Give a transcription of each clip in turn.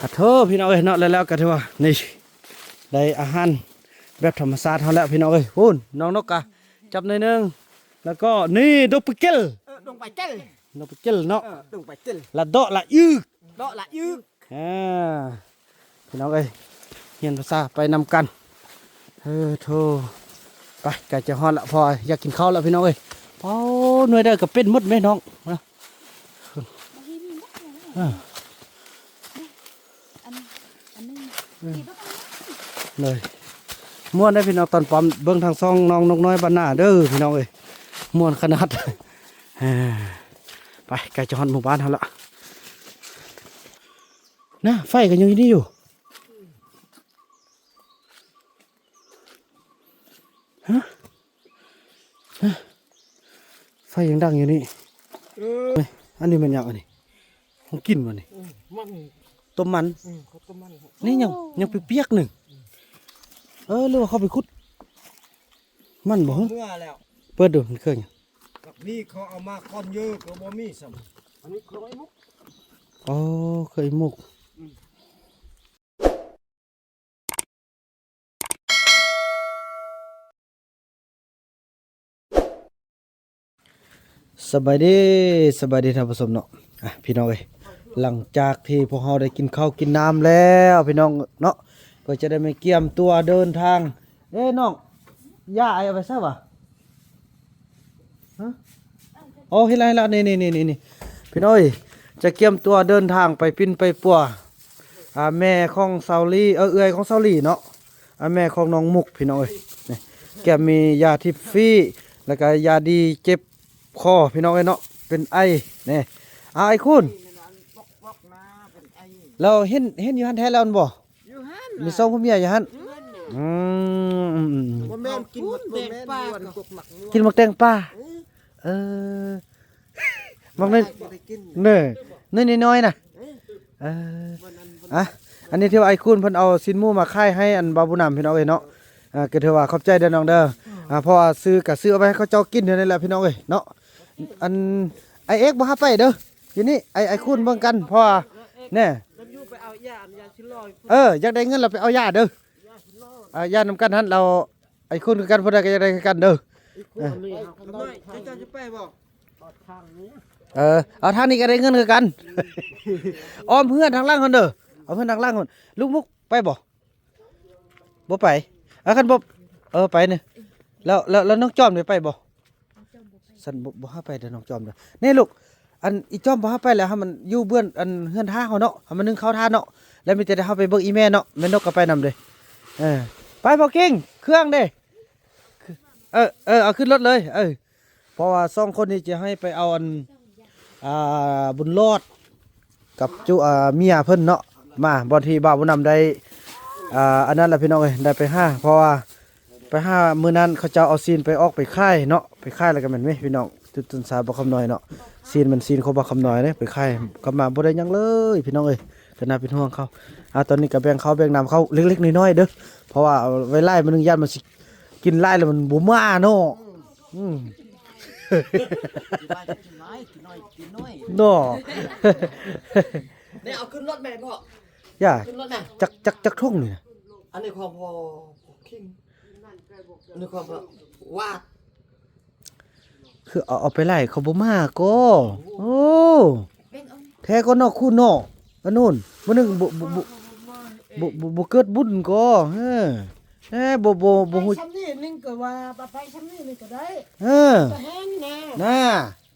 ອາໂທ ພີ່ນ້ອງເອີຍເນາະ ແລ້ວ ແລ້ວກໍຖືວ່ານີ້ ໄດ້ອາຫານແບບທຳມະຊາດເຮົາແລ້ວ ພີ່ນ້ອງເອີຍ. ພຸ້ນ ນ້ອງນົກກະຈັບໜ້ອຍໜຶ່ງ ແລ້ວກໍນີ້ ດົງປາເກັນ ເອີ ດົງປາເກັນ ດົງປາເກັນເນາະ ເອີ ດົງປາເກັນ ລະເດາະລະອຶກ ເດາະລະອຶກ ອ່າ ພີ່ນ້ອງເອີຍ ຮຽນພາສາໄປນຳກັນ. ເອີ ໂທ ໄປ ໃກ້ຈະຮອດລະ ເພາະວ່າຢາກກິນເຂົ້າລະ ພີ່ນ້ອງເອີຍ. ໂອ້ ໜ່ວຍໃດກໍເປັນໝົດແມ່ນ້ອງ ເອີ ອັນ ອັນໜຶ່ງ ເອີ ນີ້ບໍ່ທັນ ເລີຍ ມ່ວນເດ້ພີ່ນ້ອງ ຕອນປ້ອມເບິ່ງທາງຊ່ອງນ້ອງນົກນ້ອຍບ້ານນາເດີພີ່ນ້ອງເອີຍ ມ່ວນຂະໜາດ. ເອີ ໄປ ໃກ້ຈະຮອດໝູ່ບ້ານເຮົາລະ ນະ ໄຟກໍຍັງຢູ່ນີ້ຢູ່. ຮະ ຮະ ໄຟຍັງດັງຢູ່ນີ້. ເອີ ອັນນີ້ແມ່ນຫຍັງອັນນີ້? ຂອງກິນບໍ່ນີ້? ເອີ ມັນ ຕົ້ມມັນ ເອີ ເຂົາຕົ້ມມັນ ນີ້ຍັງ ໂອ້ ຍັງປຽກໆໜຶ່ງ. ເອີ ຫຼືວ່າເຂົາໄປຂຸດມັນບໍ່? ເມືອແລ້ວ ເປີດດູ ມັນຄືຫຍັງ? ກັບນີ້ເຂົາເອົາມາກ່ອນເຢີກໍບໍ່ມີຊ້ຳ. ອັນນີ້ເຄື່ອງໄອ້ມຸກ ອໍ ເຄື່ອງໄອ້ມຸກ ອືມ. ສະບາຍດີ ສະບາຍດີທ່ານຜູ້ຊົມເນາະ ອ່ະ ພີ່ນ້ອງເອີຍ ຫຼັງຈາກທີ່ພວກເຮົາໄດ້ກິນເຂົ້າກິນນ້ຳແລ້ວ ພີ່ນ້ອງເນາະ ກໍຈະໄດ້ມາກຽມຕົວເດີນທາງ. ເອີ ນ້ອງ ຢາອ້າຍເອົາໄປໃສຫວາ? ຮະ ໂອ້ ເຫັນແລ້ວ ເຫັນແລ້ວ ນີ້ໆໆ ພີ່ນ້ອງເອີຍ ຈະກຽມຕົວເດີນທາງໄປປິ່ນໄປປົວ ອ່າ ແມ່ຂອງສາວລີ ເອີ ເອື້ອຍຂອງສາວລີເນາະ ອ່າ ແມ່ຂອງນ້ອງມຸກ ພີ່ນ້ອງເອີຍ. ນີ້ ແກມີຢາທິບຟີ ແລ້ວກະຢາດີເຈັບຄໍ ພີ່ນ້ອງເອີຍເນາະ ເປັນໄອ ນີ້ ອ່າ ໄອຄຸນ ແລ້ວເຫັນ ເຫັນຢູ່ຫັ້ນແທ້ແລ້ວແມ່ນບໍ່? ຢູ່ຫັ້ນ ມີສອງຜົວເມຍຢູ່ຫັ້ນ ຢູ່ຫັ້ນນະ ອືມ ບໍ່ແມ່ນກິນໝາກ ບໍ່ແມ່ນ ກິນໝາກແຕງປ່າ ເອີ ເອີ ໝາກນີ້ ບໍ່ໄດ້ກິນ ເນີ ໜ້ອຍໆນະ ເອີ ເອີ ອ່ະ ອັນນີ້ຖືວ່າໄອ້ຄູນເພິ່ນເອົາຊີ້ນໝູມາຂາຍໃຫ້ອັນບ່າວບຸນນຳ ພີ່ນ້ອງເອີຍເນາະ ອ່າ ກໍຖືວ່າຂອບໃຈເດີນ້ອງເດີ ອ່າ ເພາະວ່າຊື້ກໍຊື້ເອົາໄປໃຫ້ເຂົາເຈົ້າກິນເທົ່ານັ້ນແຫຼະ ພີ່ນ້ອງເອີຍເນາະ. ອັນ ອ້າຍເອກບໍ່ຫາໄປເດີ ຢູ່ນີ້ ອ້າຍ ອ້າຍຄູນເບິ່ງກັນ ເພາະວ່າ ແນ່ ເອີ ຢາກໄດ້ເງິນລະໄປເອົາຢາເດີ ອ່າ ຢານຳກັນຫັ້ນ ລາວ ໄອ້ຄູນຄືກັນ ຜູ້ໃດກໍຢາກໄດ້ຄືກັນເດີ ເອີ ເຈົ້າຊິໄປບໍ່? ເອີ ເອົາທາງນີ້ກໍໄດ້ເງິນຄືກັນ ອ້ອມເຮືອນທາງຫຼັງຫັ້ນເດີ ເອົາເຮືອນທາງຫຼັງພຸ້ນ ລູກມຸກໄປບໍ່? ບໍ່ໄປ ເອົາ ຄັນບໍ່ ເອີ ໄປນີ້ ແລ້ວ ແລ້ວ ແລ້ວນ້ອງຈອມໄດ້ໄປບໍ່? ຊັ້ນບໍ່ ບໍ່ຫາໄປເດີນ້ອງຈອມເດີ ນີ້ລູກ ອັນອີຈອມບໍ່ຫາໄປແລ້ວ ໃຫ້ມັນຢູ່ເບື້ອງອັນເຮືອນທ່າເຮົາເນາະ ໃຫ້ມັນໜຶ້ງເຂົ້າທ່າເນາະ ແລ້ວມີແຕ່ເຮົາໄປເບິ່ງອີແມ່ເນາະ ແມ່ນົກກໍໄປນຳເດ້ ເອີ ໄປພໍ່ເກັ່ງ ເຄື່ອງເດ້ ເອີ ເອີ ເອົາຂຶ້ນລົດເລີຍ ເອີ ເພາະວ່າສອງຄົນນີ້ຈະໃຫ້ໄປເອົາອັນ ອ່າ ບຸນຫຼອດ ກັບຈຸ ອ່າ ເມຍເພິ່ນເນາະ ມາບ່ອນທີ່ບ່າວບຸນນຳໄດ້ ອ່າ ອັນນັ້ນແຫຼະພີ່ນ້ອງເອີຍ ໄດ້ໄປຫາ ເພາະວ່າໄປຫາມື້ນັ້ນເຂົາເຈົ້າເອົາຊີ້ນໄປອອກໄປຂາຍເນາະ ໄປຂາຍແລ້ວກໍແມ່ນເວພີ່ນ້ອງ ຈຸດຕົ້ນສາຍບ່າວຄຳນ້ອຍເນາະ ຊີ້ນມັນຊີ້ນຂອງບ່າວຄຳນ້ອຍເດ້ ໄປຂາຍກັບມາບໍ່ໄດ້ຫຍັງເລີຍພີ່ນ້ອງເອີຍ ກໍໜ້າເປັນຫ່ວງເຂົາ ອ່າ ຕອນນີ້ກໍແບ່ງເຂົ້າແບ່ງນ້ຳເຂົາເລັກໆນ້ອຍໆເດີ ເພາະວ່າໄວ້ຫຼາຍມື້ໜຶ່ງຢ້ານມັນຊິກິນຫຼາຍແລ້ວມັນບໍ່ມາເນາະ ອືມ ເນາະ ນີ້ເອົາຂຶ້ນລົດແມ່ນບໍ່? ຢ່າ ຂຶ້ນລົດນະ ຈັກ ຈັກ ຈັກຖົງນີ້ນະ ອັນນີ້ຂອງພໍ່ ພໍ່ຄິງ ອັນນີ້ຂອງພໍ່ວາດ ຄືເອົາ ເອົາໄປຫຼາຍເຂົາບໍ່ມາກໍ ໂອ້ ແທ້ກໍເນາະ ຄູນເນາະ ອັນນັ້ນ ມື້ໜຶ່ງບໍ່ ບໍ່ ບໍ່ ບໍ່ ບໍ່ ບໍ່ເກີດບຸນກໍ ເອີ ແທ້ ບໍ່ ບໍ່ ບໍ່ຮູ້ ໄປຊ່ຳນີ້ໜຶ່ງກໍວ່າ ໄປຊ່ຳນີ້ໜຶ່ງກໍໄດ້ ເອີ ກໍແຮງນະ ນະ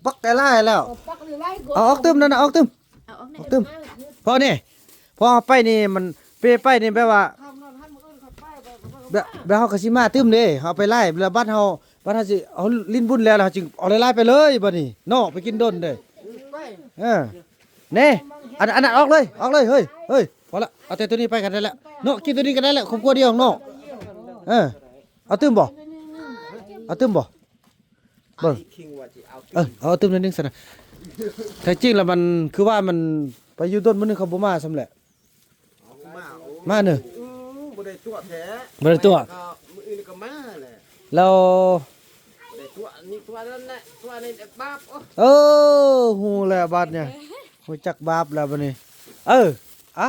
ປັກໄດ້ຫຼາຍແລ້ວ ເອົາປັກໄດ້ຫຼາຍກໍ ເອົາອອກຕື່ມນັ້ນນະ ອອກຕື່ມ ເອົາອອກແນ່ ອອກຕື່ມ ເອົາ ເພາະນີ້ ເພາະເຮົາໄປນີ້ມັນເປໄປນີ້ແບບວ່າ ແບບ ແບບເຮົາກໍຊິມາຕື່ມເດ້ ເຮົາໄປຫຼາຍ ແລ້ວບັດເຮົາ ບັດເຮົາຊິເອົາຫຼິ້ນບຸນແລ້ວ ແລ້ວເຮົາຈຶ່ງເອົາຫຼາຍໆໄປເລີຍບັດນີ້ເນາະ ໄປກິນດົນເດ້ ໄປ ເອີ ນີ້ ອັນ ອັນນັ້ນອອກເລີຍ ອອກເລີຍ ເຮີ້ຍ ເຮີ້ຍ ພໍລະ ເອົາແຕ່ໂຕນີ້ໄປກໍໄດ້ລະເນາະ ກິນໂຕນີ້ກໍໄດ້ລະ ຄອບຄົວດຽວເນາະ ເອີ ເອົາຕື່ມບໍ່? ເອົາຕື່ມບໍ່? ເບິ່ງ ເອີ ເອົາຕື່ມໜ້ອຍໜຶ່ງຊັ້ນນະ ແທ້ຈິງລະມັນຄືວ່າມັນໄປຢູ່ດົນມື້ໜຶ່ງເຂົາບໍ່ມາຊ້ຳແຫຼະ ມາເນີ ອືມ ບໍ່ໄດ້ຕົວະແທ້ ບໍ່ໄດ້ຕົວະ ມື້ອື່ນກໍມາແຫຼະ ແລ້ວ ບໍ່ໄດ້ຕົວະ ນີ້ຕົວະນັ້ນແຫຼະ ຕົວະນີ້ບາບ ໂອ້ ເອີ ຮູ້ແລ້ວບາດນີ້ ຮູ້ຈັກບາບແລ້ວບັດນີ້ ເອີ ອະ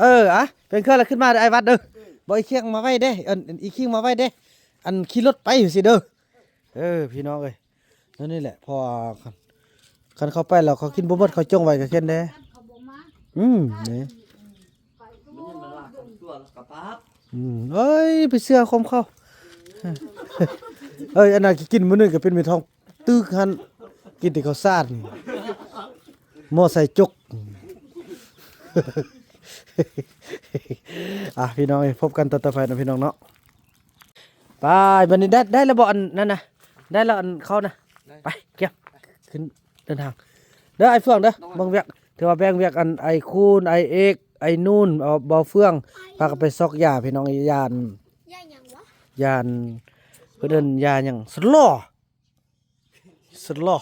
ເອີ ອະ ເປັນເຄື່ອງລະຂຶ້ນມາເດີ ອ້າຍວັດເດີ. ບອກອີຄິງມາໄວ້ເດ້ ອັນ ອີຄິງມາໄວ້ເດ້ ອັນຂີ່ລົດໄປຊີ້ເດີ. ເອີ ພີ່ນ້ອງເອີຍ ແນວນີ້ແຫຼະ ເພາະວ່າຄັນ ຄັນເຂົ້າໄປແລ້ວເຂົາກິນບໍ່ໝົດ ເຂົາຈົ່ງໄວ້ກະເຄັນເດ້. ອືມ ນີ້ ອືມ ເອີຍ ໄປເຊື່ອຄວາມເຂົາ. ເອີຍ ອັນນັ້ນກິນມື້ໜຶ່ງກະເປັນເມັດທອງ ຕຶກຫັ້ນ ກິນແຕ່ເຂົ້າສານ ໝໍ້ໃສ່ຈົກ. ອ່ະ ພີ່ນ້ອງເອີຍ ພົບກັນຕອນຕໍ່ໄປເນາະ ພີ່ນ້ອງເນາະ. ໄປ ບັດນີ້ໄດ້ ໄດ້ແລ້ວບໍ່ ອັນນັ້ນນະ ໄດ້ແລ້ວ ອັນເຂົ້ານະ. ໄປ ກຽມ ຂຶ້ນເດີນທາງເດີ ອ້າຍເຟືອງເດີ. ເບິ່ງວຽກ ຖືວ່າແບ່ງວຽກ ອັນ ອ້າຍຄູນ ອ້າຍເອກ ອ້າຍນູນ ເບົາເຟືອງ ພາກັນໄປຊອກຢາ ພີ່ນ້ອງ. ຢ້ານ ຢ້ານຫຍັງວະ? ຢ້ານ ເພິ່ນເອີ້ນຢາຫຍັງ ສະລໍ ສະລໍ.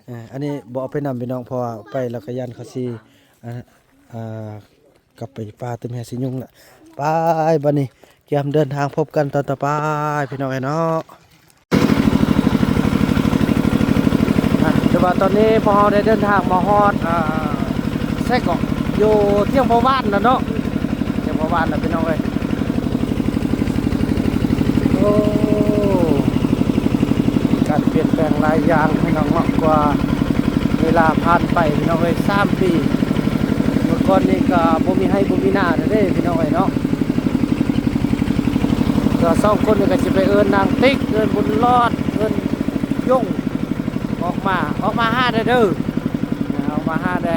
ເອີ ອັນນີ້ບໍ່ເອົາໄປນຳ ພີ່ນ້ອງ ເພາະວ່າໄປແລ້ວກະຢ້ານເຂົາຊິ ອ່າ ອ່າ ກັບໄປປ່າຕື່ມແຮ່ຊິຍຸງລະ. ໄປ ບັດນີ້ກຽມເດີນທາງ ພົບກັນຕອນຕໍ່ໄປ ພີ່ນ້ອງເອີຍເນາະ. ອ່ະ ແຕ່ວ່າຕອນນີ້ພວກເຮົາໄດ້ເດີນທາງມາຮອດ ອ່າ ໃສເກາະ ຢູ່ທຽງພະຫວານແລ້ວເນາະ ທຽງພະຫວານແລ້ວ ພີ່ນ້ອງເອີຍ. ໂອ້ ການປ່ຽນແປງຫຼາຍຢ່າງ ພີ່ນ້ອງເນາະ ກວ່າເວລາຜ່ານໄປ ພີ່ນ້ອງເອີຍ ສາມປີ. ເມື່ອກ່ອນນີ້ກະບໍ່ມີໄຮ່ບໍ່ມີນາເດ້ ພີ່ນ້ອງເອີຍເນາະ. ກະສອງຄົນນີ້ກະຊິໄປເອີ້ນນາງຕິກ ເອີ້ນບຸນຫຼອດ ເອີ້ນຍົງ ອອກມາ ອອກມາຫາແດ່ເດີ ອອກມາຫາແດ່.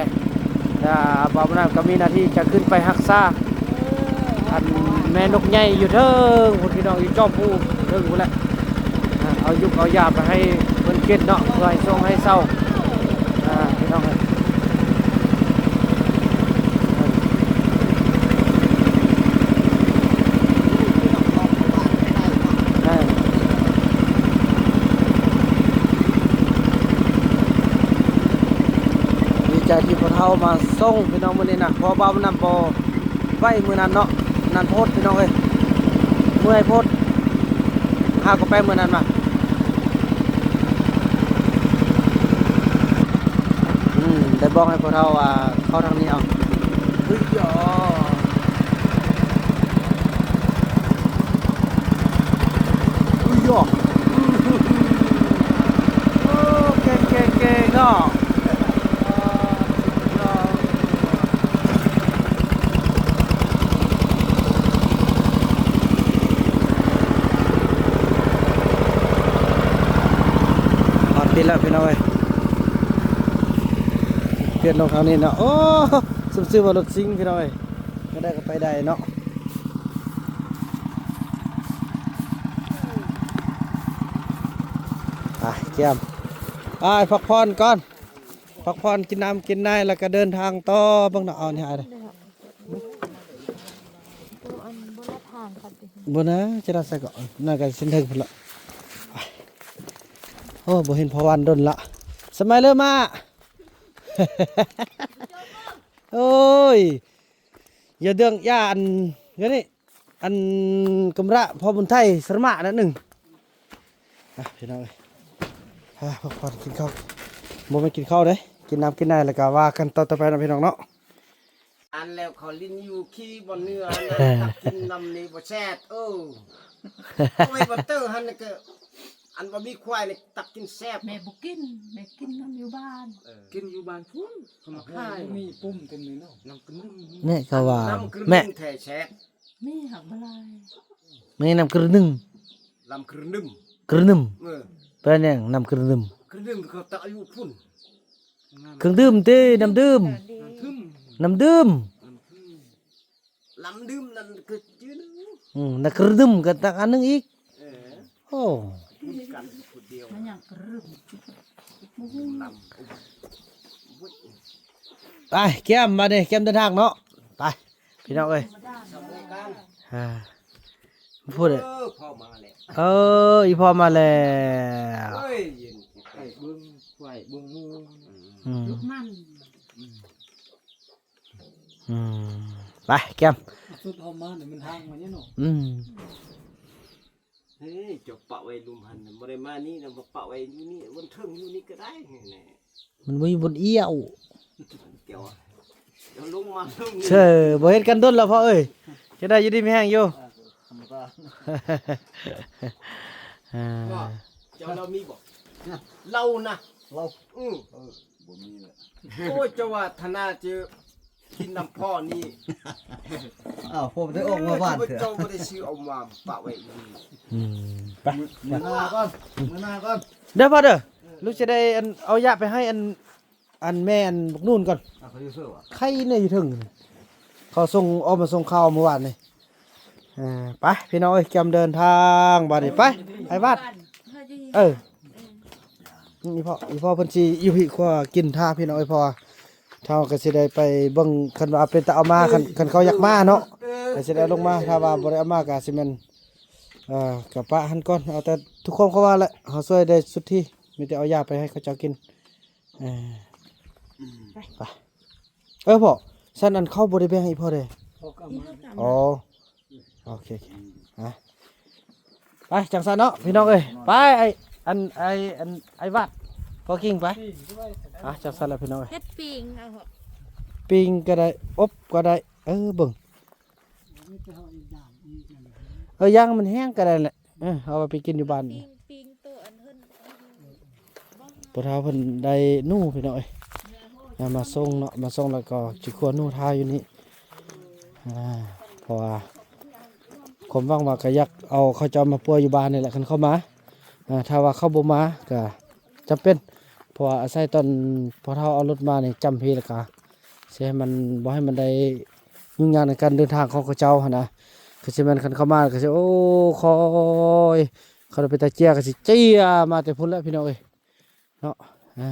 ແລ້ວບ່າວບຸນນຳກະມີໜ້າທີ່ຈະຂຶ້ນໄປຮັກສາ ອັນແມ່ນົກໃຫຍ່ຢູ່ເທິງພຸ້ນ ພີ່ນ້ອງ ຢູ່ຈອມພູເທິງພຸ້ນແຫຼະ. ອ່າ ເອົາຢຸກເອົາຢາໄປໃຫ້ເພິ່ນກິນເນາະ ເພື່ອໃຫ້ຊົງໃຫ້ເຊົາ ອ່າ ພີ່ນ້ອງເອີຍ. ດີໃຈທີ່ພໍ່ເຖົ້າມາສົ່ງ ພີ່ນ້ອງ ມື້ນີ້ນະ ເພາະວ່າບ່າວບຸນນຳບໍ່ ໄປມື້ນັ້ນເນາະ ນັ້ນໂພດ ພີ່ນ້ອງເອີຍ ເມື່ອຍໂພດ. ຫາກະໄປມື້ນັ້ນມາ ອືມ ໄດ້ບອກໃຫ້ພວກເຮົາວ່າເຂົ້າທາງນີ້ເອົາ. ເຮີ້ຍຢາ ເຮີ້ຍຢາ ໂອ້ ເກັ່ງ ເກັ່ງ ເກັ່ງເນາະ. ຮອດປີແລ້ວພີ່ນ້ອງເອີຍ ປ່ຽນລົງທາງນີ້ເນາະ. ໂອ້ ສົມຊື່ວ່າລົດຊິງພີ່ນ້ອງເອີຍ ໄປໄດ້ກະໄປໄດ້ເນາະ. ໄປ ກຽມ ໄປພັກຜ່ອນກ່ອນ. ພັກຜ່ອນ ກິນນ້ຳກິນໃນ ແລ້ວກະເດີນທາງຕໍ່. ເບິ່ງເນາະ ເອົານີ້ໃຫ້ເດີ ບໍ່ນະ ຈະໄດ້ໃສ່ເກາະ ນັ້ນກະຊິເຖິງພຸ້ນລະ. ໂອ້ ບໍ່ເຫັນພໍ່ວັນດົນລະ ສະໄໝເລີມາ. ໂອ້ຍ ຢ່າເດືອງ ຢ່າອັນ ອັນນີ້ ອັນກຳລະພໍ່ບຸນໄທສະມະນັ້ນໜຶ່ງ. ອ່ະ ພີ່ນ້ອງເອີຍ ອ່ະ ພັກຜ່ອນ ກິນເຂົ້າ ບໍ່ແມ່ນກິນເຂົ້າເດ້ ກິນນ້ຳກິນໃນ ແລ້ວກະວ່າກັນຕໍ່ ຕໍ່ໄປເນາະ ພີ່ນ້ອງເນາະ. ອັນແລ້ວເຂົາຫຼິ້ນຢູ່ຂີ້ບ່ອນເໜືອ ອັນນັ້ນຕັກກິນນຳນີ້ບໍ່ແຊບ. ເອີ ເອົາໄວ້ບໍ່ເຕີຫັ້ນກະ ອັນບໍ່ມີຄວາຍນີ້ຕັກກິນແຊບ. ແມ່ບໍ່ກິນ ແມ່ກິນນຳຢູ່ບ້ານ ເອີ ກິນຢູ່ບ້ານພຸ້ນ ເຂົາມາຂາຍ ມີປຸ້ມເຕັມເລີຍເນາະ ນ້ຳກະໜຶ່ມ. ແມ່ເຂົາວ່າ ນ້ຳກະໜຶ່ມ ແມ່ ແທ້ແຊບ. ມີຫາກບໍ່ຫຼາຍ ມີນ້ຳກະໜຶ່ມ ນ້ຳກະໜຶ່ມ ກະໜຶ່ມ ເອີ ແປນຫຍັງນ້ຳກະໜຶ່ມ? ກະໜຶ່ມເຂົາຕັກຢູ່ພຸ້ນ ເຄື່ອງດື່ມຕິ ນ້ຳດື່ມ ນ້ຳດື່ມ ນ້ຳດື່ມ ນ້ຳດື່ມນັ້ນກະຈື່ໜຶ່ງ ອືມ ນ້ຳກະໜຶ່ມກະຕັກອັນໜຶ່ງອີກ. ເອີ ໂອ້ ກັນຜູ້ດຽວ ມັນຫຍັງກະລຶ້ມ ນ້ຳ ໄປ ກຽມ ບາດນີ້ກຽມເດີນທາງເນາະ. ໄປ ພີ່ນ້ອງເອີຍ ອ່າ ພຸ້ນເດີ ເອີ ພໍ່ມາແລ້ວ ເອີ ອີ່ພໍ່ມາແລ້ວ ເອີຍ ເຢັນ ໄປເບິ່ງຄວາຍເບິ່ງງົວ ອືມ ລູກມັນ ອືມ ອືມ ໄປ ກຽມ ສຸດເຮົາມານີ້ມັນທາງມັນເນາະ ອືມ. ເຈົ້າປະໄວ້ລຸ່ມຫັ້ນ ບໍ່ໄດ້ມານີ້ນະ ມາປະໄວ້ຢູ່ນີ້ ບົນເທິງຢູ່ນີ້ກໍໄດ້ແນ່ ມັນບໍ່ມີບ່ອນອ້ຽວ ເຈົ້າ ເຈົ້າລົງມາເທິງນີ້ ເຊີ ບໍ່ເຫັນກັນດົນແລ້ວພໍ່ເອີຍ ຈະໄດ້ຢູ່ດີມີແຮງຢູ່ ອ່າ ເຈົ້າລາວມີບໍ່? ເຮົານະ ເຮົາ ອື ເອີ ບໍ່ມີແຫຼະ ໂອ້ຍ ເຈົ້າວ່າທະນາຈະກິນນຳພໍ່ນີ້ ອ້າວ ພໍ່ບໍ່ໄດ້ອອກມາບ້ານເທື່ອ ເຈົ້າບໍ່ໄດ້ຊື້ເອົາມາປະໄວ້ຢູ່ນີ້ ອືມ ໄປ ມື້ໜ້າກ່ອນ ມື້ໜ້າກ່ອນ ເດີພໍ່ເດີ ລູກຈະໄດ້ອັນ ເອົາຢາໄປໃຫ້ອັນ ອັນແມ່ອັນບັກນູນກ່ອນ ອ່າ ເຂົາຢູ່ເຊີວະ ໄຂ້ແນ່ຢູ່ເທິງ ເຂົາສົ່ງ ອອກມາສົ່ງຂ່າວມື້ວານນີ້ ອ່າ ໄປພີ່ນ້ອງເອີຍ ກຽມເດີນທາງບາດນີ້ ໄປ ໄອ້ວາດ ເອີ ອີ່ພໍ່ ອີ່ພໍ່ເພິ່ນຊິຢູ່ພີ້ຄົວກິນຖ້າພີ່ນ້ອງເອີຍ ເພາະວ່າເຮົາກໍຊິໄດ້ໄປເບິ່ງ ຄັນວ່າເປັນຕາເອົາມາ ຄັນ ຄັນເຂົາຢາກມາເນາະ ກໍຊິໄດ້ລົງມາ ຖ້າວ່າບໍ່ໄດ້ເອົາມາກໍຊິແມ່ນ ເອີ ກໍປະຫັ້ນກ່ອນ ເອົາແຕ່ທຸກຄວາມເຂົາວ່າແຫຼະ ເຮົາຊ່ວຍໄດ້ສຸດທີ່ ມີແຕ່ເອົາຢາໄປໃຫ້ເຂົາເຈົ້າກິນ ເອີ ໄປ ໄປ ເອີ ພໍ່ ຊັ້ນອັນເຂົາບໍ່ໄດ້ແບ່ງໃຫ້ພໍ່ເດ້ ອໍ ໂອເຄ ໂອເຄ ອ່ະ ໄປ ຈັ່ງຊັ້ນເນາະ ພີ່ນ້ອງເອີຍ ໄປ ໄອ້ ອັນ ໄອ້ ອັນ ໄອ້ວາດ ພໍ່ກິງ ໄປ ອ່ະ ຈັ່ງຊັ້ນລະ ພີ່ນ້ອງເອີຍ ເຮັດປີ້ງເອົາ ປີ້ງກໍໄດ້ ອົບກໍໄດ້ ເອີ ເບິ່ງ ເອີ ຍ່າງມັນແຫ້ງກໍໄດ້ແຫຼະ ເອີ ເອົາໄປກິນຢູ່ບ້ານ ປີ້ງ ປີ້ງໂຕອັນເພິ່ນ ພໍ່ເຖົ້າເພິ່ນໄດ້ໜູພີ່ນ້ອງເອີຍ ມາສົ່ງເນາະ ມາສົ່ງແລ້ວກໍຊິຂົ້ວໜູທາຢູ່ນີ້ ອ່າ ເພາະວ່າຄວາມຫວັງວ່າກໍຢາກເອົາເຂົາເຈົ້າມາປົວຢູ່ບ້ານນີ້ແຫຼະ ຄັນເຂົາມາ ອ່າ ຖ້າວ່າເຂົາບໍ່ມາກໍຈຳເປັນ ເພາະວ່າອາໄສຕອນພໍ່ເຖົ້າເອົາລົດມານີ້ຈຳພີແລ້ວກໍ ຊິໃຫ້ມັນ ບໍ່ໃຫ້ມັນໄດ້ຫຍຸ້ງຍາກໃນການເດີນທາງຂອງເຂົາເຈົ້າຫັ້ນນະ ຄືຊິແມ່ນຄັນເຂົາມາກໍຊິ ໂອ້ ຄອຍ ຄັນເປັນຕາເຈ້ຍກໍຊິເຈ້ຍມາແຕ່ພຸ້ນແຫຼະພີ່ນ້ອງເອີຍ ເນາະ ອ່າ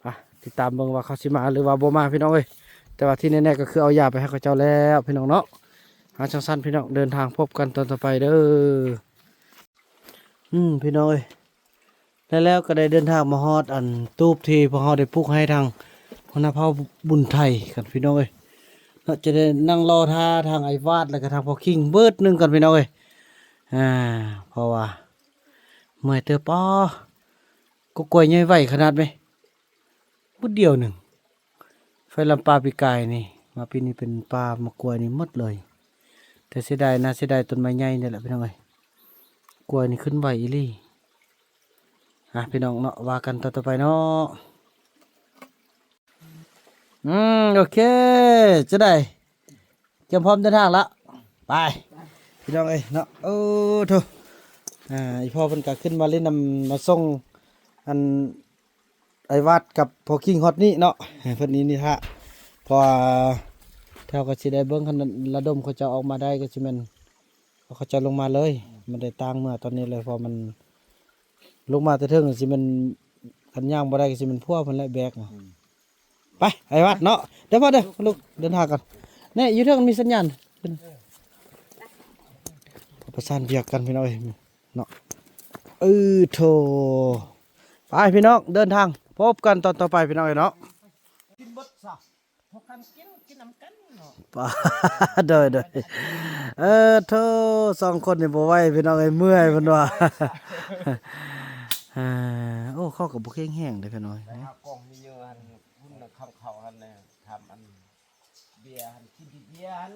ອ່ະ ຕິດຕາມເບິ່ງວ່າເຂົາຊິມາ ຫຼືວ່າບໍ່ມາພີ່ນ້ອງເອີຍ ແຕ່ວ່າທີ່ແນ່ໆກໍຄືເອົາຢາໄປໃຫ້ເຂົາເຈົ້າແລ້ວພີ່ນ້ອງເນາະ ອ່າ ຈັ່ງຊັ້ນພີ່ນ້ອງ ເດີນທາງພົບກັນຕອນຕໍ່ໄປເດີ ອືມ ພີ່ນ້ອງເອີຍ ແລ້ວ ແລ້ວກໍໄດ້ເດີນທາງມາຮອດອັນຕູບທີ່ພວກເຮົາໄດ້ປຸກໃຫ້ທາງຫົວໜ້າເຜົ່າບຸນໄທກັນພີ່ນ້ອງເອີຍ ເນາະ ຈະໄດ້ນັ່ງລໍຖ້າທາງໄອ້ວາດ ແລ້ວກໍທາງພໍ່ຄິງເບີດໜຶ່ງກ່ອນພີ່ນ້ອງເອີຍ ອ່າ ເພາະວ່າເມື່ອຍເຕີບ ປາ ກໍກ້ວຍໃຫຍ່ໄວຂະໜາດແມ ບຶດດຽວໜຶ່ງ ໄຟລາມປ່າປີກາຍນີ້ ມາປີນີ້ເປັນປ່າໝາກກ້ວຍນີ້ໝົດເລີຍ ແຕ່ເສຍດາຍ ໜ້າເສຍດາຍຕົ້ນໄມ້ໃຫຍ່ນີ້ແຫຼະພີ່ນ້ອງເອີຍ ກ້ວຍນີ້ຂຶ້ນໄວອີ່ຫຼີ ອ່ະ ພີ່ນ້ອງເນາະ ວ່າກັນຕອນຕໍ່ໄປເນາະ ອືມ ໂອເຄ ຈະໄດ້ ກຽມພ້ອມເດີນທາງລະ ໄປ ພີ່ນ້ອງເອີຍເນາະ ໂອ້ໂທ້ ອ່າ ອີ່ພໍ່ເພິ່ນກໍຂຶ້ນມາຫຼິ້ນນຳ ມາສົ່ງ ອັນ ໄອ້ວາດກັບພໍ່ຄິງຮອດນີ້ເນາະ ເພິ່ນນີ້ນີ້ຖ້າ ເພາະວ່າເຮົາກໍຊິໄດ້ເບິ່ງ ຄັນລະດົມເຂົາເຈົ້າອອກມາໄດ້ກໍຊິແມ່ນ ເຂົາເຈົ້າລົງມາເລີຍ ມັນໄດ້ຕາງເມືອຕອນນີ້ເລີຍ ເພາະມັນລົງມາແຕ່ເທິງ ຊິແມ່ນ ຄັນຍ່າງບໍ່ໄດ້ກໍຊິແມ່ນຜົວເພິ່ນແຫຼະແບກ ອືມ ໄປ ໄອ້ວັດເນາະ ເດີພໍ່ເດີ ລູກເດີນທາງກ່ອນ ແນ່ ຢູ່ເທິງມີສັນຍານ ປະສານວຽກກັນພີ່ນ້ອງເອີຍເນາະ ເອີ ໂທ້ ໄປພີ່ນ້ອງ ເດີນທາງ ພົບກັນຕອນຕໍ່ໄປພີ່ນ້ອງເອີຍເນາະ ກິນເບິດຊະ ພວກກັນກິນ ກິນນຳກັນເນາະ ປາ ໂດຍ ໂດຍ ເອີ ໂທ້ ສອງຄົນນີ້ບໍ່ໄຫວພີ່ນ້ອງເອີຍ ເມື່ອຍເພິ່ນວ່າ ເອີ ໂອ້ ເຂົາກໍບໍ່ແຂງແຮງເດ້ພີ່ນ້ອງ ໄປຫາກອງເຍອຫັ້ນ ພຸ້ນນະ ຄຳເຂົາຫັ້ນນະ ທຳອັນເບຍຫັ້ນ ກິນແຕ່ເບຍຫັ້ນ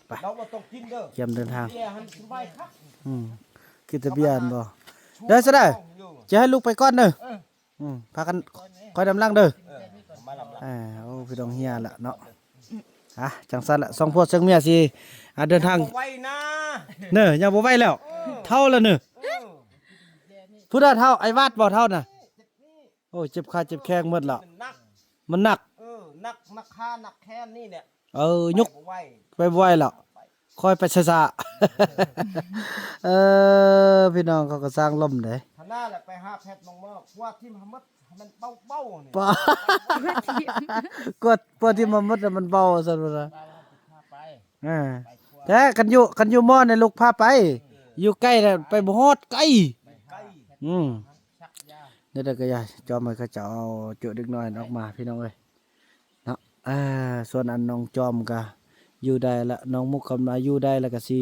ໄປ ເຮົາບໍ່ຕ້ອງກິນເດີ ກຽມເດີນທາງ ເບຍຫັ້ນສະບາຍຄັກ ອືມ ກິນແຕ່ເບຍຫັ້ນບໍ່ ໄດ້ຊະໄດ້ ຈະໃຫ້ລູກໄປກ່ອນເດີ ເອີ ອືມ ພາກັນ ຂ້ອຍນຳຫຼັງເດີ ເອີ ມານຳຫຼັງ ອ່າ ໂອ້ ພີ່ນ້ອງເຮຍລະເນາະ ອ່ະ ຈັ່ງຊັ້ນລະ ສອງຜົວເຊິ່ງເມຍຊິ ອ່າ ເດີນທາງ ໄວນະ ເນີ ຍັງບໍ່ໄຫວແລ້ວ ເອີ ເຖົ້າແລ້ວເນີ ເອີ ຜູ້ໃດເຖົ້າ ໄອ້ວັດບໍ່ເຖົ້ານະ ໂອ້ຍ ເຈັບຂາເຈັບແຂ້ງໝົດແລ້ວ ມັນໜັກ ມັນໜັກ ເອີ ໜັກ ໜັກຂາ ໜັກແຂນນີ້ແຫຼະ ເອີ ຍົກ ໄປບໍ່ໄຫວ ໄປບໍ່ໄຫວແລ້ວ ໄປ ຄ່ອຍໄປຊ້າໆ ເອີ ພີ່ນ້ອງເຂົາກໍສ້າງລົມເດ້ ຂະໜາດແຫຼະ ໄປຫາແພດໝໍ ກົວຖິ້ມໃຫ້ໝົດ ໃຫ້ມັນເບົາໆ ນີ້ ປາ ກົວ ກົວຖິ້ມໃຫ້ໝົດ ແລ້ວມັນເບົາ ວ່າຊັ້ນພຸ້ນນະ ພາໄປ ເອີ ໄປ ແທ້ ຄັນຢູ່ ຄັນຢູ່ໝໍນີ້ລູກພາໄປ ເອີ ຢູ່ໃກ້ນະ ໄປບໍ່ຮອດ ໄກ ໄປໄກ ອືມ ສັກຢາ ແນວໃດກໍຢ່າ ຈອມໃຫ້ເຂົາເຈົ້າຈຸເດັກນ້ອຍອອກມາ ພີ່ນ້ອງເອີຍ ເນາະ ເອີ ສ່ວນອັນນ້ອງຈອມກະຢູ່ໄດ້ລະ ນ້ອງມຸກຄຳລາຢູ່ໄດ້ລະກະຊິ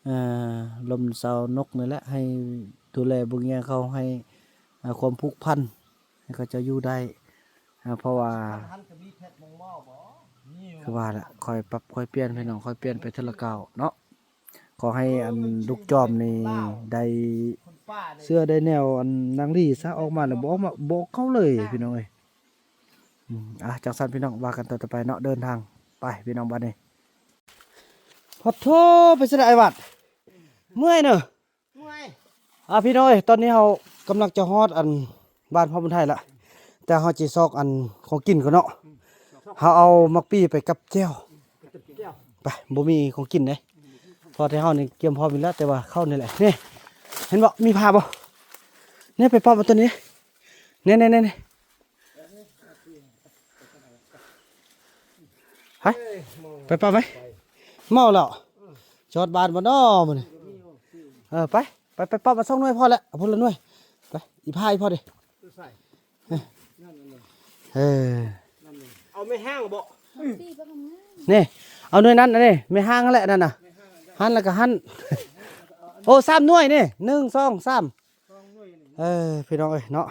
ອ່າ ລົມຊາວນົກນີ້ແຫຼະ ໃຫ້ດູແລເບິ່ງແຍງເຂົາ ໃຫ້ ອ່າ ຄວາມຜູກພັນ ໃຫ້ເຂົາເຈົ້າຢູ່ໄດ້ ອ່າ ເພາະວ່າ ຄືວ່າແຫຼະ ຄ່ອຍປັບຄ່ອຍປ່ຽນ ພີ່ນ້ອງ ຄ່ອຍປ່ຽນໄປເທື່ອລະກ້າວເນາະ. ຂໍໃຫ້ອັນລູກຈອມນີ້ໄດ້ເສື້ອໄດ້ແນວອັນນາງລີຊະ ອອກມາແລ້ວບໍ່ອອກມາ ບໍ່ເຂົ້າເລີຍພີ່ນ້ອງເອີຍ. ອືມ ອ່າ ຈັ່ງຊັ້ນພີ່ນ້ອງ ວ່າກັນຕໍ່ໄປເນາະ ເດີນທາງໄປພີ່ນ້ອງ ບັດນີ້. ໂອ້ໂທ ເປັນຈັ່ງໃດອ້າຍວັດ? ເມື່ອຍເນີ. ເມື່ອຍ. ອ່າ ພີ່ນ້ອງເອີຍ ຕອນນີ້ເຮົາກຳລັງຈະຮອດອັນບ້ານພໍ່ບຸນໄທລະ ແຕ່ເຮົາຊິຊອກອັນຂອງກິນກ່ອນເນາະ. ເຮົາເອົາໝາກປີ້ໄປກັບແຈ່ວ ໄປ ບໍ່ມີຂອງກິນເດ້ ເພາະແຕ່ເຮົານີ້ກຽມພ້ອມຢູ່ແລ້ວ ແຕ່ວ່າເຂົ້ານີ້ແຫຼະ. ນີ້ ເຫັນບໍ່ ມີຜ້າບໍ່? ນີ້ ໄປປ້ອມເອົາຕົວນີ້ ນີ້ໆໆໆ. ໄປ ໄປປ້ອມໄປ. ເມົາແລ້ວ ຈອດບ້ານບໍ່ນໍມື້ນີ້? ເອີ ໄປ ໄປ ໄປປ້ອມມາສອງໜ່ວຍພໍແລ້ວ ເອົາພຸ້ນລະໜ່ວຍ. ໄປ ອີພາ ອີພາເດ້. ເອີ ເອົາແມ່ຮ້າງບໍ່? ນີ້ ເອົາໜ່ວຍນັ້ນ ອັນນີ້ແມ່ຮ້າງຫັ້ນແຫຼະ ນັ້ນນະ ຫັ້ນແລ້ວກໍຫັ້ນ. ໂອ້ ສາມໜ່ວຍນີ້ ໜຶ່ງ ສອງ ສາມ. ເອີ ພີ່ນ້ອງເອີຍເນາະ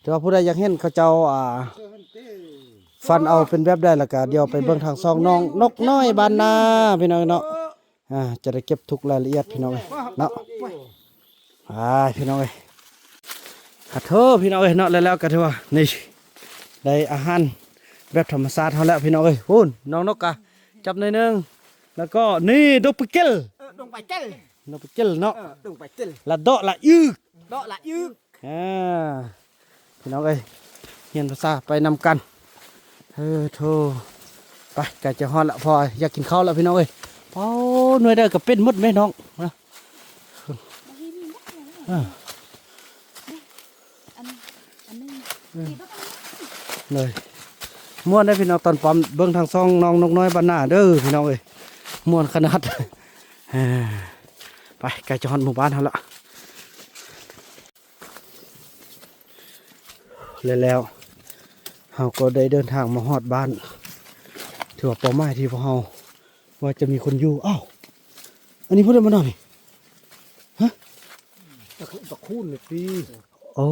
ແຕ່ວ່າຜູ້ໃດຢາກເຫັນເຂົາເຈົ້າ ອ່າ ຟັນເອົາເປັນແບບໃດ ແລ້ວກະດຽວໄປເບິ່ງທາງຊ່ອງນ້ອງນົກນ້ອຍບ້ານນາ ພີ່ນ້ອງເນາະ. ອ່າ ຈະໄດ້ເກັບທຸກລາຍລະອຽດ ພີ່ນ້ອງເອີຍເນາະ. ອ່າ ພີ່ນ້ອງເອີຍ ຂະໂທ ພີ່ນ້ອງເອີຍເນາະ. ແລ້ວ ແລ້ວກໍຖືວ່ານີ້ ໄດ້ອາຫານແບບທຳມະຊາດເຮົາແລ້ວ ພີ່ນ້ອງເອີຍ. ພຸ້ນ ນ້ອງນົກກະຈັບໜ້ອຍໜຶ່ງ ແລ້ວກໍນີ້ ດົງປາເກັນ ເອີ ດົງປາເກັນ ດົງປາເກັນເນາະ. ເອີ ດົງປາເກັນ ລະເດາະລະອຶກ ເດາະລະອຶກ. ອ່າ ພີ່ນ້ອງເອີຍ ຮຽນພາສາໄປນຳກັນ. ເອີ ໂທ ໄປ ໃກ້ຈະຮອດລະ ພໍຢາກກິນເຂົ້າລະ ພີ່ນ້ອງເອີຍ. ໂອ້ ໜ່ວຍໃດກໍເປັນໝົດແມ່ນ້ອງນະ. ເອີ ອັນ ອັນໜຶ່ງ ເອີ ນີ້ບັກອັນນີ້ ເລີຍ ມ່ວນເດ້ພີ່ນ້ອງ. ຕອນປ້ອມເບິ່ງທາງຊ່ອງນ້ອງນົກນ້ອຍບ້ານນາເດີພີ່ນ້ອງເອີຍ ມ່ວນຂະໜາດ. ເອີ ໄປ ໃກ້ຈະຮອດໝູ່ບ້ານເຮົາລະ. ແລະ ແລ້ວເຮົາກໍໄດ້ເດີນທາງມາຮອດບ້ານ ຖືວ່າເປົ້າໝາຍທີ່ພວກເຮົາວ່າຈະມີຄົນຢູ່. ອ້າວ ອັນນີ້ຜູ້ໃດມານອນນີ້? ຮະ ບັກ ບັກຄູນນີ້ຕິ. ໂອ້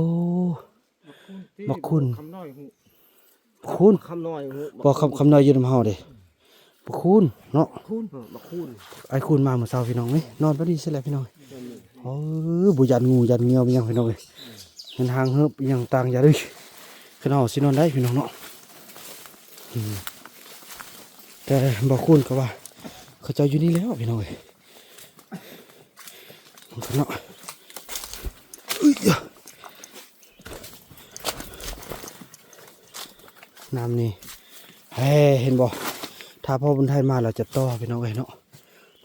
ບັກຄູນ ບັກຄູນ ຄຳນ້ອຍຮູ້ ຄູນ ຄຳນ້ອຍຮູ້ ບໍ່ ຄຳ ຄຳນ້ອຍຢູ່ນຳເຮົາເດ້. ບັກຄູນເນາະ ຄູນ ເອີ ບັກຄູນ ອ້າຍຄູນມາມື້ເຊົ້າພີ່ນ້ອງເອີຍ. ນອນແບບນີ້ຊິແຫຼະພີ່ນ້ອງເອີຍ. ເອີ ບໍ່ຢ້ານງູຢ້ານງຽວຫຍັງພີ່ນ້ອງເອີຍ. ເຫັນຮ່າງເຫີບອີ່ຫຍັງຕ່າງຢ່າເດີ ຄືເຮົາຊິນອນໄດ້ພີ່ນ້ອງເນາະ. ອືມ ແຕ່ບໍ່ຄູນກໍວ່າເຂົາເຈົ້າຢູ່ນີ້ແລ້ວພີ່ນ້ອງເອີຍ. ເນາະ ເອີຍ ນ້ຳນີ້ ເອີ ເຫັນບໍ່ ຖ້າພໍ່ບຸນໄທມາລາວຈະຕໍ່ພີ່ນ້ອງເອີຍເນາະ.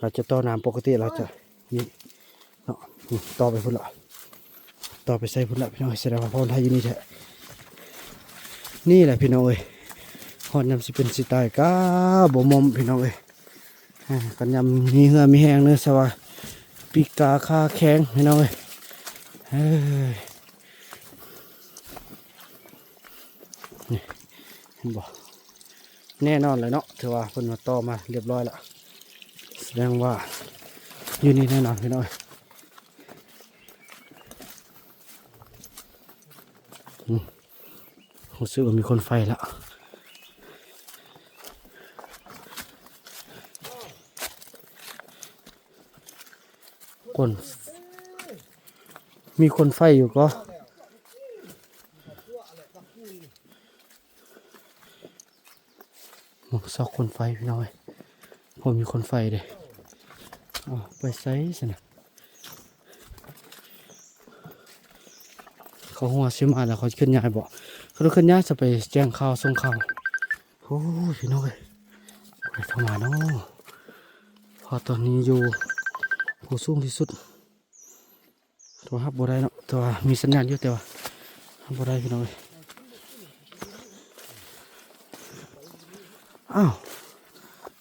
ລາວຈະຕໍ່ນ້ຳ ປົກກະຕິລາວຈະນີ້ເນາະ ນີ້ຕໍ່ໄປພຸ້ນລະ ຕໍ່ໄປໃສ່ພຸ້ນລະພີ່ນ້ອງເອີຍ. ສະແດງວ່າພໍ່ບຸນໄທຢູ່ນີ້ແທ້. ນີ້ແຫຼະພີ່ນ້ອງເອີຍ ຮອດຍາມຊິເປັນຊິຕາຍກະບໍ່ໝົ່ມພີ່ນ້ອງເອີຍ. ອ່າ ຄັນຍາມມີເຫື່ອມີແຮງເນີ ສະວ່າປີກາຄາແຂງພີ່ນ້ອງເອີຍ. ເອີຍ ນີ້ ເຫັນບໍ່ ແນ່ນອນເລີຍເນາະ ຖືວ່າເພິ່ນມາຕໍ່ມາລຽບຮ້ອຍລະ ສະແດງວ່າຢູ່ນີ້ແນ່ນອນພີ່ນ້ອງເອີຍ. ອືມ ຮູ້ສຶກວ່າມີຄົນໄຟລະ ຄົນ ມີຄົນໄຟຢູ່ກໍ ໂອ້ ຊອກຄົນໄຟພີ່ນ້ອງເອີຍ ບໍ່ມີຄົນໄຟເດ້. ເອົາໄປໃສຊັ້ນນະ? ເຂົາຮູ້ວ່າຊິມາແລ້ວ ເຂົາຊິເຄື່ອນຍ້າຍບໍ່? ເຂົາຕ້ອງເຄື່ອນຍ້າຍ ຈະໄປແຈ້ງຂ່າວ ສົ່ງຂ່າວ. ໂອ້ຍ ພີ່ນ້ອງເອີຍ ຜູ້ໃດເຂົ້າມາເນາະ? ເພາະຕອນນີ້ຢູ່ຜູ້ສູງທີ່ສຸດ. ໂທຮັບບໍ່ໄດ້ເນາະ ແຕ່ວ່າມີສັນຍານຢູ່ ແຕ່ວ່າຮັບບໍ່ໄດ້ພີ່ນ້ອງເອີຍ. ອ້າວ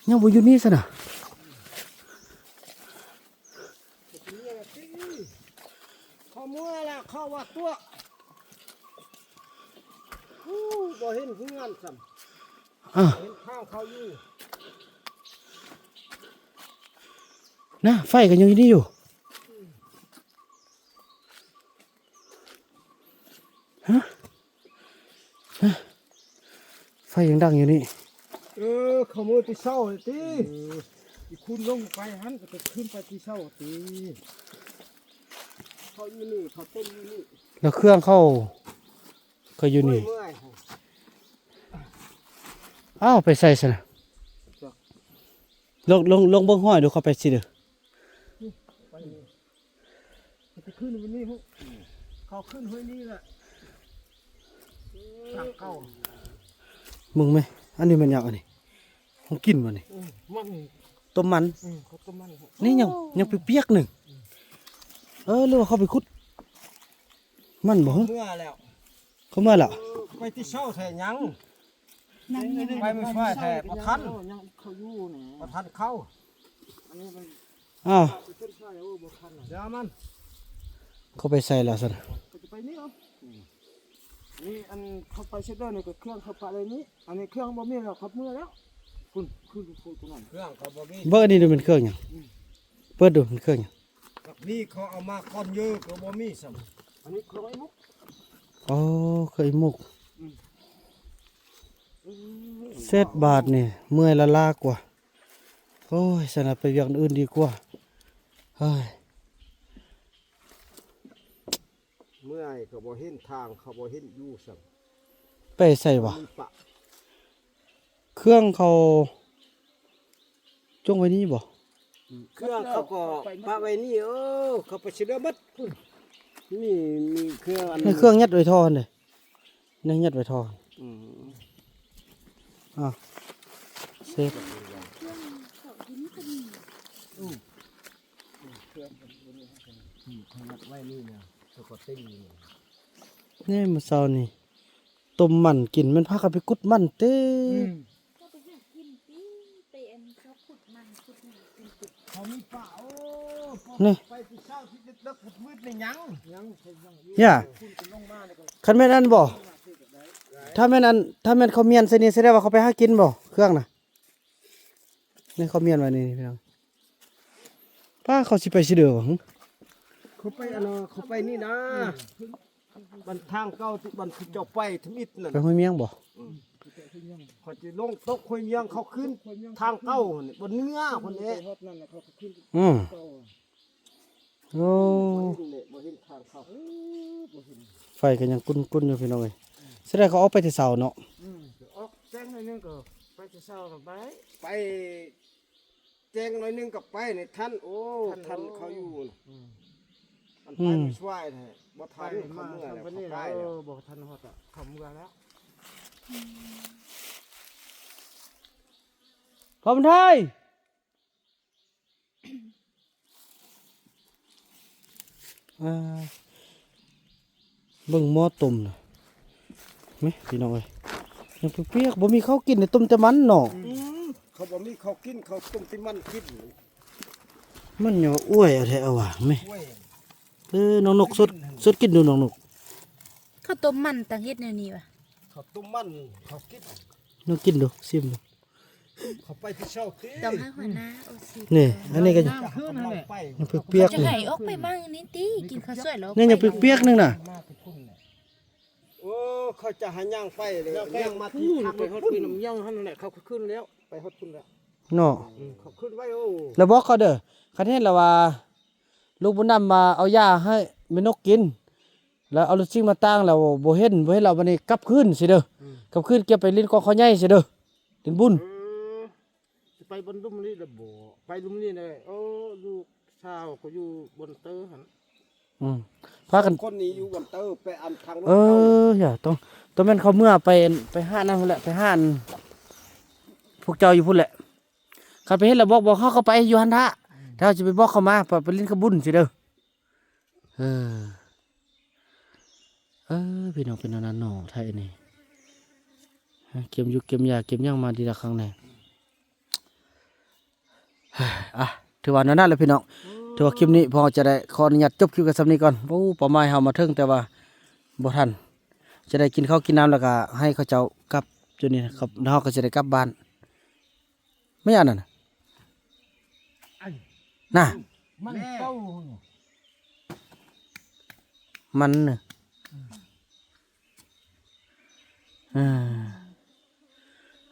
ຍັງບໍ່ຢູ່ນີ້ຊັ້ນນະ? ເຂົາເມືອແລ້ວ ເຂົາວ່າຕົວະ ໂອ້ ບໍ່ເຫັນເຮືອນຊ້ຳ. ອ້າວ ເຫັນທາງເຂົາຢູ່. ໃນ ນະ ໄຟກໍຍັງຢູ່ນີ້ຢູ່. ຮະ? ຮະ? ໄຟຍັງດັງຢູ່ນີ້. ເອີ ເຂົາເມືອແຕ່ເຊົ້າຕິ. ເອີ ອີກຄຸນລົງໄປຫັ້ນ ກໍໄປ ຂຶ້ນໄປແຕ່ເຊົ້າຕິ. ເຂົາຢູ່ນີ້ ເຂົາຕົ້ມຢູ່ນີ້ ແລ້ວເຄື່ອງເຂົາ ເຂົາຢູ່ນີ້. ໂອ້ຍ ເມື່ອຍ. ອ້າວ ໄປໃສຊັ້ນນະ? ຈັກ ລົງ ລົງ ລົງເບິ່ງຫ້ອຍດູ ເຂົາໄປຊິເດີ. ໄປນີ້ ໄປຂຶ້ນໄປນີ້ພຸ້ນ ເຂົາຂຶ້ນຫ້ວຍນີ້ແຫຼະ ທາງເກົ່າ. ເບິ່ງແມ ອັນນີ້ແມ່ນຫຍັງອັນນີ້? ຂອງກິນບໍ່ນີ້? ເອີ ມັນ ຕົ້ມມັນ. ເອີ ເຂົາຕົ້ມມັນ. ນີ້ຍັງ ໂອ້ ຍັງປຽກໆໜຶ່ງ. ເອີ ຫຼືວ່າເຂົາໄປຂຸດມັນບໍ່? ເຂົາເມືອແລ້ວ ເຂົາເມືອແລ້ວ. ເອີ ໄປແຕ່ເຊົ້າແທ້ຍັງ ໄປມື້ສວຍແທ້ບໍ່ທັນ ຍັງເຂົາຢູ່ນີ້ ບໍ່ທັນເຂົ້າ. ອັນນີ້ມັນ ອ້າວ ໄປຂຶ້ນສວຍ ໂອ້ ບໍ່ທັນນະ ດຽວມັນ ເຂົາໄປໃສແລ້ວຊັ້ນ? ເຂົາຈະໄປນີ້ເອົາ. ນີ້ອັນເຂົາໄປເຊັດເດີນີ້ ກໍເຄື່ອງເຂົາປະໄວ້ນີ້. ອັນນີ້ເຄື່ອງບໍ່ມີແລ້ວ ເຂົາເມືອແລ້ວ. ພຸ້ນ ຄື ຄືຕົວນັ້ນ ເຄື່ອງເຂົາບໍ່ມີ. ເບິ່ງອັນນີ້ດູ ແມ່ນເຄື່ອງຫຍັງ? ອືມ ເປີດດູ ແມ່ນເຄື່ອງຫຍັງ? ນີ້ເຂົາເອົາມາກ່ອນເຢີ ກໍບໍ່ມີຊ້ຳ. ອັນນີ້ເຄື່ອງໄອ້ມຸກ. ອໍ ເຄື່ອງໄອ້ມຸກ. ອືມ ເຊັດບາດນີ້ ເມື່ອຍລ້າໆກວ່າ. ໂອ້ຍ ຊັ້ນລະໄປວຽກອື່ນດີກວ່າ. ເຮີ້ຍ ເມື່ອຍ ເຂົາບໍ່ເຫັນທາງ ເຂົາບໍ່ເຫັນຢູ່ຊ້ຳ. ໄປໃສວະ? ມີປະ ເຄື່ອງເຂົາຈົ່ງໄວ້ນີ້ບໍ່? ເຄື່ອງເຂົາກໍປະໄວ້ນີ້. ເອີ ເຂົາໄປຊິເຫຼືອໝົດ. ນີ້ມີເຄື່ອງອັນ ໃນເຄື່ອງຍັດໄວ້ທໍ່ຫັ້ນເດ. ໃນຍັດໄວ້ທໍ່. ອືມ ອ້າວ ເຊັດ. ອືມ ເຄື່ອງເຂົາຍັດໄວ້ນີ້ນະ ເຂົາກໍຕິງນີ້. ນີ້ມື້ເຊົ້ານີ້ ຕົ້ມມັນກິນ ແມ່ນພາກັນໄປຂຸດມັນເຕ. ອືມ ເຂົາໄປຫາກິນຕິ ໄປອັນເຂົາຂຸດມັນຂຸດຫຍັງກິນຕິ. ເຂົາມີປາ ໂອ້ ນີ້ ໄປແຕ່ເຊົ້າທີ່ເລິກໆມືດໆນີ້ຍັງ ຍັງ ຍັງຢູ່. ຢ່າ ຄັນແມ່ນອັນບໍ່ ຖ້າແມ່ນອັນ ຖ້າແມ່ນເຂົາມ້ຽນໃສ່ນີ້ ສະແດງວ່າເຂົາໄປຫາກິນບໍ່ ເຄື່ອງນະ. ນີ້ເຂົາມ້ຽນໄວ້ນີ້ພີ່ນ້ອງ. ປ້າ ເຂົາຊິໄປຊິເດີຫວະ? ເຂົາໄປອັນ ເຂົາໄປນີ້ນະ ອືມ ບ້ານທາງເກົ່າທີ່ບ້ານຄືເຈົ້າໄປທຳອິດນັ້ນ ໄປຫ້ວຍມຽງບໍ່? ອືມ ເຂົາຊິລົງຕົກຫ້ວຍມຽງ ເຂົາຂຶ້ນທາງເກົ່າຫັ້ນ ບ່ອນເໜືອພຸ້ນແຫຼະ. ອືມ ໂອ້ ບໍ່ເຫັນແຫຼະ ບໍ່ເຫັນທາງເຂົ້າ. ເອີ ບໍ່ເຫັນ ໄຟກໍຍັງກຸ້ນໆຢູ່ພີ່ນ້ອງເອີຍ. ອືມ ສະແດງເຂົາອອກໄປແຕ່ເຊົ້າເນາະ. ອືມ ອອກແຈ້ງໜ້ອຍໜຶ່ງກໍໄປແຕ່ເຊົ້າກໍໄປ ໄປ ແຈ້ງໜ້ອຍໜຶ່ງກໍໄປໃນທັນ. ໂອ້ ທັນເນາະ ທັນເຂົາຢູ່ນະ. ອືມ ອັນໄປ ອືມ ໄປຊ່ວຍແທ້ ບໍ່ທັນ ໄປ ເຂົາເມືອແລ້ວ ເຂົາໄປແລ້ວ. ເອີ ບໍ່ທັນຮອດ ເຂົາເມືອແລ້ວ. ພໍ່ບຸນໄທ ອ່າ ເບິ່ງໝໍ້ຕົ້ມນະ ແມະ ພີ່ນ້ອງເອີຍ ຍັງປຽກໆ ບໍ່ມີເຂົ້າກິນເລີຍ ຕົ້ມແຕ່ມັນເນາະ. ອືມ ເຂົາບໍ່ມີເຂົ້າກິນ ເຂົາຕົ້ມແຕ່ມັນກິນ. ມັນຫຍັງວ່າ ອ້ວຍ ເອົາແທ້ເອົາວ່າ ແມະ. ເອີ ນ້ອງນົກ ສົດ ສົດກິນດູ ນ້ອງນົກ. ເຂົ້າຕົ້ມມັນ ຕ່າງເຮັດແນວນີ້ຫວາ? ເຂົ້າຕົ້ມມັນ ເຂົາກິນ ນ້ອງກິນດູ ຊິມດູ. ເຂົາໄປແຕ່ເຊົ້າຕິ ຕ້ອງໃຫ້ຫົວໜ້າໂອຊິ. ນີ້ ອັນນີ້ກໍຍັງປຽກໆ ນີ້ ຍັງປຽກໆ ຈະໃຫ້ອອກໄປໝັ້ງນີ້ຕິ ກິນເຂົ້າສວຍແລ້ວ ນີ້ຍັງປຽກໆໜຶ່ງນະ. ໂອ້ ເຂົາຈະໃຫ້ຍ່າງໄປເລີຍ ຍ່າງມາທີ່ທາງ ໄປຮອດປີນ້ຳຍ່າງຫັ້ນແຫຼະ ເຂົາກໍຂຶ້ນແລ້ວ ໄປຮອດພຸ້ນແລ້ວເນາະ. ອືມ ເຂົາຂຶ້ນໄວ້. ໂອ້ ແລ້ວບອກເຂົາເດີ ຄັນເຫັນແລ້ວວ່າ ລູກບຸນນຳມາເອົາຢາໃຫ້ແມ່ນົກກິນ ແລ້ວເອົາລົດຊິງມາຕັ້ງແລ້ວບໍ່ເຫັນ ບໍ່ເຫັນແລ້ວ ບັດນີ້ກັບຄືນຊິເດີ. ອືມ ກັບຄືນເກັບໄປຫຼິ້ນກອງເຂົາໃຫຍ່ຊິເດີ. ເປັນບຸນ ເອີ ຊິໄປບ່ອນລຸ່ມນີ້ລະບໍ່? ໄປລຸ່ມນີ້ແຫຼະ. ໂອ້ ລູກສາວກໍຢູ່ບ່ອນເຕີຫັ້ນ. ອືມ ພາກັນ ຄົນນີ້ຢູ່ບ່ອນເຕີ ໄປອັນທາງລົດ. ເອີ ເຂົາ ຢ່າ ຕ້ອງ ຕ້ອງແມ່ນເຂົາເມືອໄປ ໄປຫານັ້ນພຸ້ນແຫຼະ ໄປຫາອັນ ພວກເຈົ້າຢູ່ພຸ້ນແຫຼະ. ຄັນໄປເຫັນລະບອກ ບອກເຮົາເຂົ້າໄປຢູ່ຫັ້ນທະ. ອືມ ຖ້າເຮົາຊິໄປບອກເຂົາມາ ໄປຫຼິ້ນກັບບຸນຊິເດີ. ເອີ ເອີ ພີ່ນ້ອງ ເປັນແນວນັ້ນເນາະ ໄທນີ້ ເກັບຢູ່ເກັບຢາເກັບຫຍັງມາດີລະຄັ້ງແນ່. ອ່ະ ຖືວ່າແນວນັ້ນແຫຼະພີ່ນ້ອງ. ອືມ ຖືວ່າຄລິບນີ້ພວກເຮົາຈະໄດ້ຂໍອະນຸຍາດຈົບຄລິບກັນສ່ຳນີ້ກ່ອນ. ໂອ້ ເປົ້າໝາຍເຮົາມາເຖິງ ແຕ່ວ່າບໍ່ທັນ ຈະໄດ້ກິນເຂົ້າກິນນ້ຳ ແລ້ວກະໃຫ້ເຂົາເຈົ້າກັບຈຸດນີ້ນະ ແລ້ວເຮົາກໍຈະໄດ້ກັບບ້ານ. ແມ່ນຫຍັງນັ້ນນະ? ໄອ້ ນະ ມັນເຕົ້າ ມັນນະ ເອີ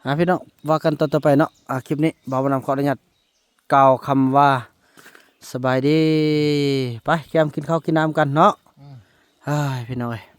ອ່າ ພີ່ນ້ອງ ວ່າກັນຕອນຕໍ່ໄປເນາະ. ອ່າ ຄລິບນີ້ບ່າວບຸນນຳຂໍອະນຸຍາດກ່າວຄຳວ່າ ສະບາຍດີ. ໄປ ແຄມກິນເຂົ້າກິນນ້ຳກັນເນາະ. ເອີຍ ພີ່ນ້ອງເອີຍ.